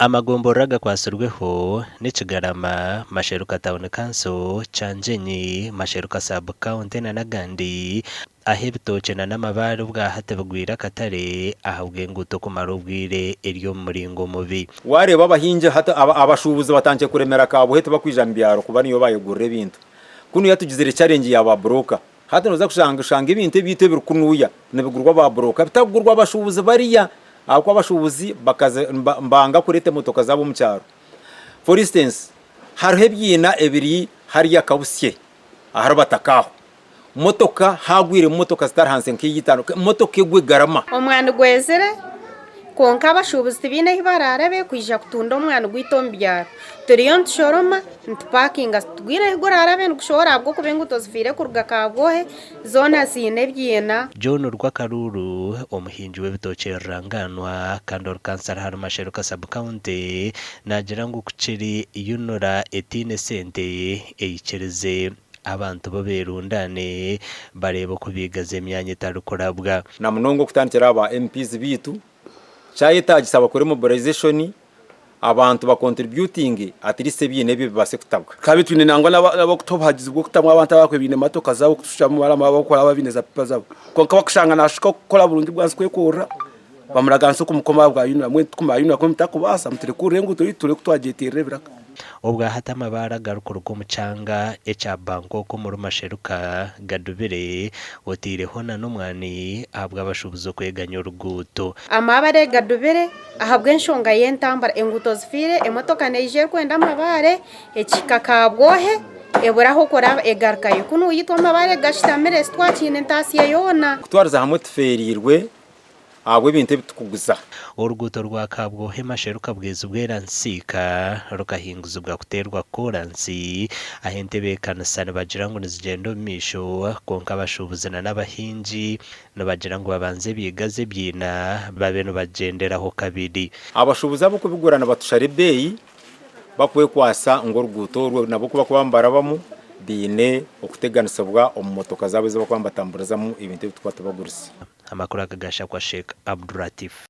Amagomborora agakwatsirweho ni Kigarama, Masheruka Town Council, Kyangyenyi, Masheruka Sub County na n'agandi ahu ebitookye na n'amabaare obwahati bigwire akatare ahabw'enguuto kumara obwire eri omu muringo mubi. Waareeba abahingi hati abashuubuzi batandikire kuremera Kabwohe tibakwija mu byaro kuba niyo bayegurira ebintu. Kunu yatugizire challenge ya ba broker. Hati noza kushanga oshanga ebintu ebyaitu ebirikunuya nibigurwa ba broker bitakugurwa abashuubuzi bariya ahabw'okuba abashuubuzi bakaza nibanga kureeta emotoka zaabo omu kyaro. For instance hariho ebiina ebiri hariya Kabusye ahari Bataka aho, motoka hagwiremu motoka zitari ahansi nk'eitaano, motoka egwe egarama. Omwani gwezire kwonka abashuubuzi tibaine ahu baraarabe kwija kutunda omwani gwaitu omu byaro. Turiyo nitushoroma nitupakinga titwine ahu guraarabe nigushohora ahabw'okuba enguuto zifiire kuruga Kabwohe zoona ziine ebiina. John Rwakaruuru, omuhingi w'ebitookye rurangaanwa kandi ori kansara ahari Masheruka Sub County naagira ngu ku kiri UNRA etaine sente eikirize abantu bo beerundaane bareebe oku baigaza emyanya etarikurabwa. Na munonga okutandikira aha ba MPs baitu, kyayetaagisa bakore mobilization abantu ba contributinge at least ebiina ebyo bibaase kutabwa. Twaba twine nangwa n'abarikutuha obuhagizi bw'okutamu abantu abarikuba baine emotoka zaabo kutushukamu abarikukora abaine za pipa zaabo. Kwonka bakushanga naashuka kukora burungi bwansi kwekorera, bamuraganisa okumukoma ahabwa UNRA. Mbwenu tikumanya UNRA ku mutakubaasa muturekurire enguuto yaitu tureebe ku twagyeterera ebiraka. Obwahati amabaare agarikuruga omu kyanga ekya Bangkok omuri Masheruka gadubire, oteireho na n'omwani ahabw'abashuubuzi okweganya oruguuto. Amabaare gadubire ahabw'enshonga y'entambura. Enguuto zifiire, emotoka neija erikwenda amabaare, ekihika Kabwohe ebura ah'okuraba egarukayo. Kunu itwe amabaare gashutamire titwakiine entaasya yoona. Kutwariza hamwe tufeereirwe ahabw'ebintu ebi turikuguza. Oruguuto rwa Kabwohe Masheruka Bwezibwera Nsiika rukahinguzibwa kuteerwa kooransi ahu entebeekanisa nibagira ngu nizigyenda omu maisho kwonka abashuubuzi na n'abahingi nibagira ngu babanze baigaze ebiina babe nibagyenderaho kabiri. Abashuubuzi ab'okubigura nibatushara ebeeyi bakwekwasa ngu oruguuto orwo nabo ku barikuba nibarabamu baine okuteganisibwa omu motoka zaabo ezi barikuba nibatamburizamu ebintu ebi turikuba tubagurize. Amakuru aga gashakwa Sheikh Abduratif.